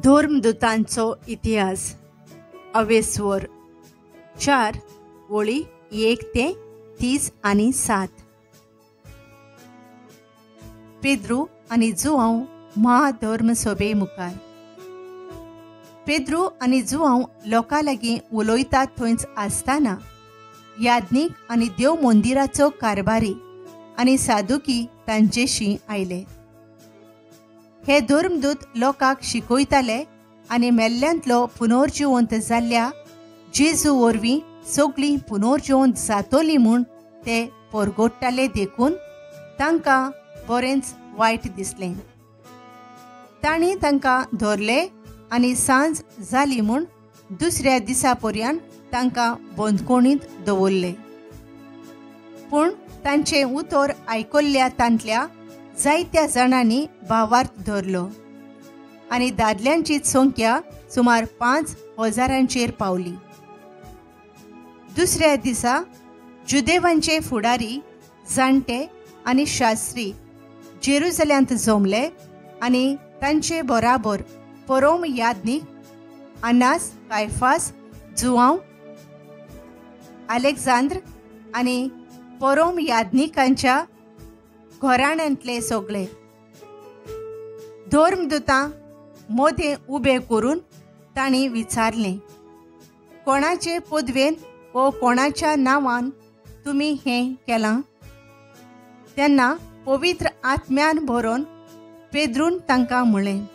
धर्मदूतांचो इतिहास अवेस्वर 4 ओळी 1 ते 30 आनी 7. पेद्रू आनी जुआंव महाधर्मसभे मुखार. पेद्रू आनी जुआंव लोकां लागीं उलयतात थंयच आसतना याज्ञीक आनी देव मंदिराचो कारभारी आनी सादुकी तांचेशी आयले. हे धर्मदूत लोकांक शिकयताले आनी मेल्ल्यांतलो पुनर्जिवंत जाल्ल्या जेजू वरवीं सगळीं पुनर्जिवंत जातली म्हूण ते परगोट्टाले, देखून तांकां बरेंच वायट दिसलें. तांणी तांकां धरले आनी सांज जाली म्हूण दुसऱ्या दिसा पर्यंत तांकां बंदखणींत दवरले. पूण तांचें उतर आयकल्ल्या तांतल्या जायत्या जाणांनी भावार्थ धरलो आनी दादल्यांची संख्या सुमार 5,000 पावली. दुसऱ्या दिसा जुदेवांचे फुडारी, जाणटे आनी शास्त्री जेरुजल्यांत जमले आनी तांचे बराबर परोम याज्ञीक अनास, कायफास, जुआंव, अलेक्झांद्र आनी परोम याज्ञिकांच्या घराण्यांतले सगळे धर्मदूतां मदें उबे करून तांणी विचारलें, कोणाचे पदवेन वो कोणाच्या नांवान तुमी हें केलां? तेन्ना पवित्र आत्म्यान भरोन पेद्रून तांकां म्हळें,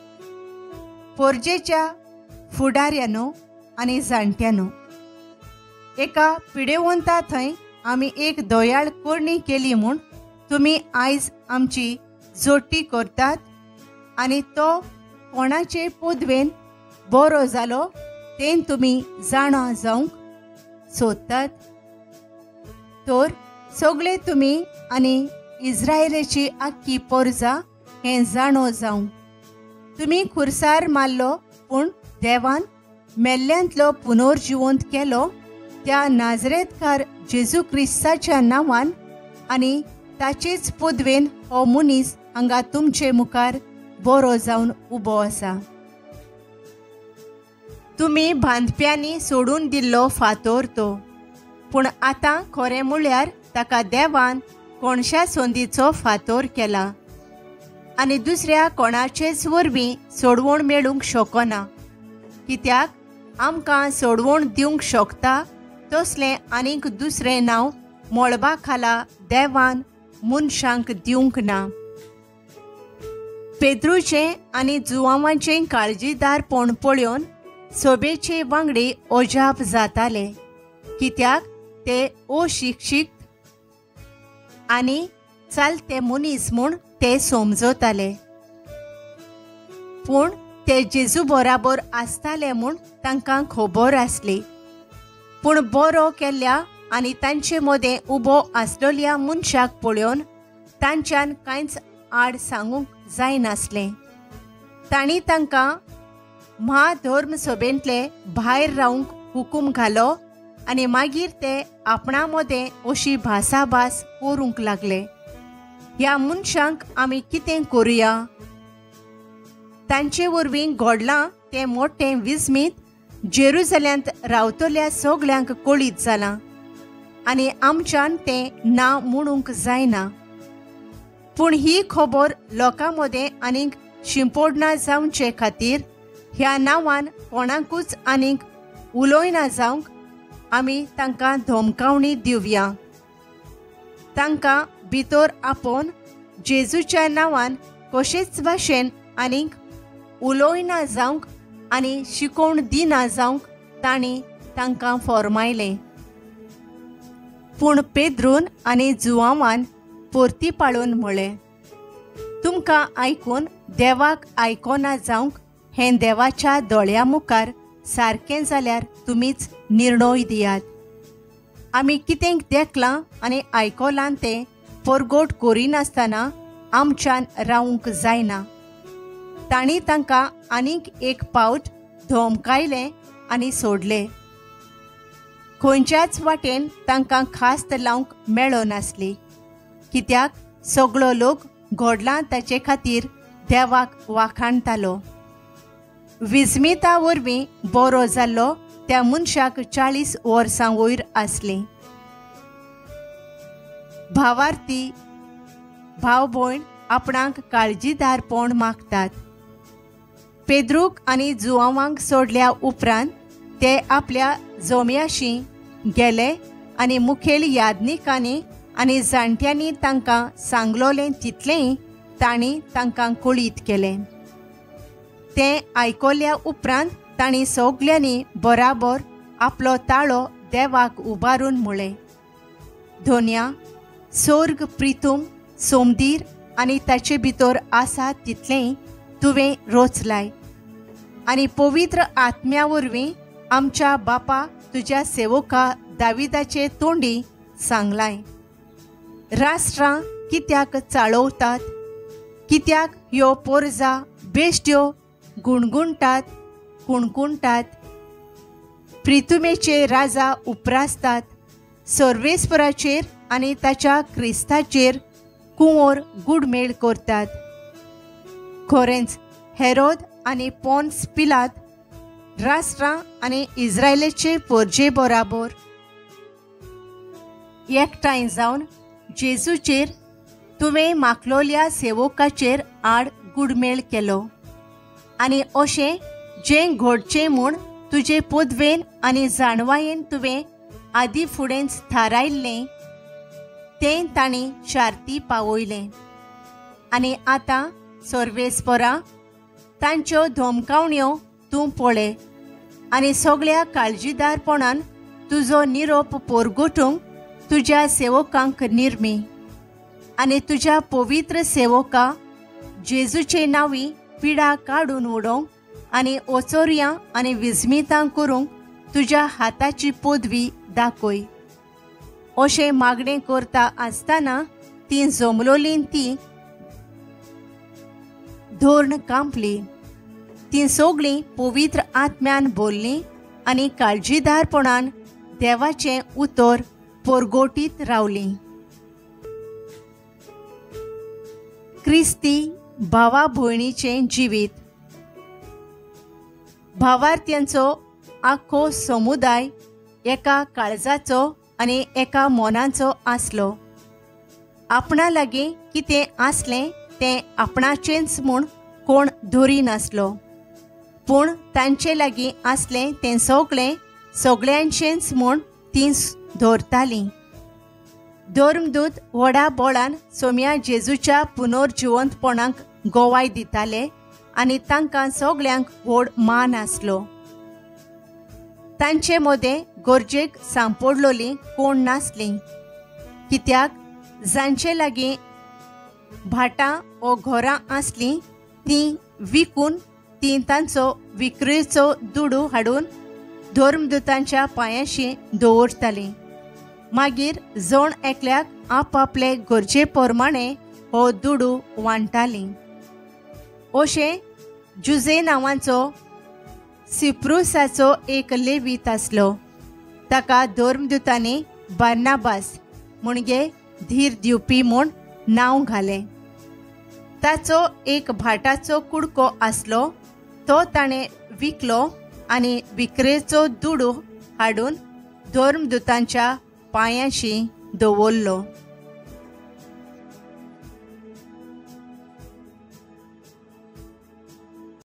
पोरजेच्या फुडाऱ्यानो आनी जाणट्यानो, एका पिडेवंता थंय आमी एक दयाळ करणी केली म्हूण तुमी आयज आमची जोटी करतात आनी तो कोणाचे पदवेन बरो जालो तें तुमी जाणा जावंक सोदतात. तर सगळे तुमी आनी इस्रायलाची आख्खी पोरजा हें जाणो जावंक, तुमी खुर्सार मारलो पूण देवान मेल्ल्यांतलो पुनर्जिवंत केलो त्या नाजरेतकार जेजू क्रिस्ताच्या नांवान आनी ताचेच पदवेन हो मनीस हांगा तुमचे मुखार बरो जावन उबो आसा. तुमी बांदप्यांनी सोडून दिल्लो फातोर तो, पूण आतां खरें म्हळ्यार ताका देवान कोणशा संदीचो फातोर केला आनी दुसऱ्या कोणाचेच वरवीं सोडवण मेळूंक शकना, कित्याक आमकां सोडवण दिवंक शकता तसलें आनीक दुसरें नांव मळबा खाला देवान मनशांक दिवंक ना. पेद्रूचें आनी जुआंवाचें काळजीदारपण पळोवन सभेचे वांगडी अजाप जाताले, कित्याक ते अशिक्षीत आनी चालते मनीस म्हूण ते समजताले, पूण ते जेजू बराबर आसताले म्हूण तांकां खबर आसली. पूण बरो केल्ल्या आनी तांचे मदें उबो आसलेल्या मनशाक पळोवन तांच्यान कांयच आड सांगूंक जायनासलें. तांणी तांकां महाधर्मसभेंतले भायर रावंक हुकूम घालो आनी मागीर ते आपणा मदें अशी भासाभास करूंक लागले, ह्या मनशांक आमी कितें करुया? तांचे वरवीं घडलां तें मोटें विस्मीत जेरुजल्यांत रावतल्या सगळ्यांक कळीत जालां आनी आमच्यान तें ना म्हणूंक जायना. पूण ही खबर लोकां मदें आनीक शिंपोडना जावचे खातीर ह्या नांवान कोणाकूच आनीक उलयना जावंक आमी तांकां धमकावणी दिवया. तांकां भितर आपोवन जेजूच्या नांवान कशेच भाशेन आनीक उलयना जावंक आनी शिकोवण दिना जावंक तांणी तांकां फॉर्मायलें. पूण पेद्रून आनी जुआंवान परती पाळून म्हळें, तुमकां आयकून देवाक आयकोना जावंक हें देवाच्या दोळ्या मुखार सारकें जाल्यार तुमीच निर्णय दियात. आमी कितें देखलां आनी आयकलां तें परगोट करिनासतना आमच्यान रावंक जायना. तांणी तांकां आनीक एक पावट धमकायलें आनी सोडलें. खंयच्याच वाटेन तांकां खास्त लावंक मेळनासली, कित्याक सगळो लोक घडलां ताचे खातीर देवाक वाखाणतालो. विस्मिता वरवीं बरो जाल्लो त्या मनशाक 40 वर्सां वयर आसलीं. भावार्थी भाव भयण आपणाक काळजीदारपण मागतात. पेद्रूक आनी जुआंवांक सोडल्या उपरांत ते आपल्या जोम्याशी गेले आनी मुखेल याज्ञिकांनी आनी जाणट्यांनी तांकां सांगलोलें तितलेंय तांणी तांकां कळीत केलें. तें आयकल्या उपरांत तांणी सगल्यांनी बराबर आपलो ताळो देवाक उबारून म्हळें, धोन्या, सोर्ग प्रितूम सोमदीर आनी ताचे भितर आसा तितलेंय तुवें रोचलाय आनी पवित्र आत्म्या वरवीं आमच्या बापा तुज्या सेवका दाविदाचे तोंडी सांगलाय. राष्ट्रां कित्याक चाळवतात, कित्याक ह्यो पोरजा बेश्ट्यो गुणगुणटात कुणकुणटात? प्रितुमेचे राजा उपरासतात, सर्वेस्पराचेर आनी ताच्या क्रिस्ताचेर कुंवर गुडमेळ करतात. खरेंच हेरोद आनी पोन्स पिलात राष्ट्रां आनी इस्रायलाचे पोरजे बराबर एकठांय जावन जेजूचेर तुवें माखलोल्या सेवकाचेर आड गुडमेळ केलो आनी अशें जें घडचें म्हूण तुजे पदवेन आनी जाणवायेन तुवें आदी फुडेंच थारायल्लें तें तांणी शार्ती पावयलें. आनी आतां सर्वेस्परा, तांच्यो धमकावण्यो तूं पळय आनी सगळ्या काळजीदारपणान तुजो निरोप पोरगोटूंक तुज्या सेवकांक निर्मी आनी तुज्या पवित्र सेवका जेजूचे नांवी पिडा काडून उडोवंक आनी ओचोरयां आनी विस्मितां करूंक तुज्या हाताची पदवी दाखय. अशें मागणें करता आसतना तीं जमलोलीं ती धोरण कांपली. तीं सगळीं पवित्र आत्म्यान बोल्लीं आनी काळजीदारपणान देवाचें उतर पोरगोटीत रावलीं. क्रिस्ती भावा भयणीचें जिवीत. भावार्थ्यांचो आख्खो समुदाय एका काळजाचो आनी एका मनाचो आसलो. आपणा लागीं कितें आसलें तें आपणाचेंच म्हूण कोण धरी नासलो, पूण तांचे लागीं आसलें तें सगळें सगळ्यांचेंच म्हूण तीं धरतालीं. धर्मदूत व्हडा बोळान सोम्या जेजूच्या पुनर्जिवंतपणाक गोवाय दिताले आनी तांकां सगळ्यांक व्हड मान आसलो. तांचे मदें गरजेक सांपडलोलीं कोण नासलीं, कित्याक जांचे लागीं भाटां वो घरां आसलीं तीं विकून तीं तांचो विक्रेचो दुडू हाडून धर्मदूतांच्या पांयांशी दवरतालीं. मागीर जण एकल्याक आपआपले गरजे प्रमाणे हो दुडू वांट्टालीं. अशें जुजे नांवाचो सिप्रुसाचो एक लेवीत आसलो. ताका धर्मदूतांनी बार्नाबास म्हणजे धीर दिवपी म्हूण नांव घालें. ताचो एक भाटाचो कुडको आसलो, तो ताणें विकलो आनी विक्रेचो दुडू हाडून धर्मदूतांच्या पांयांशी दवरलो.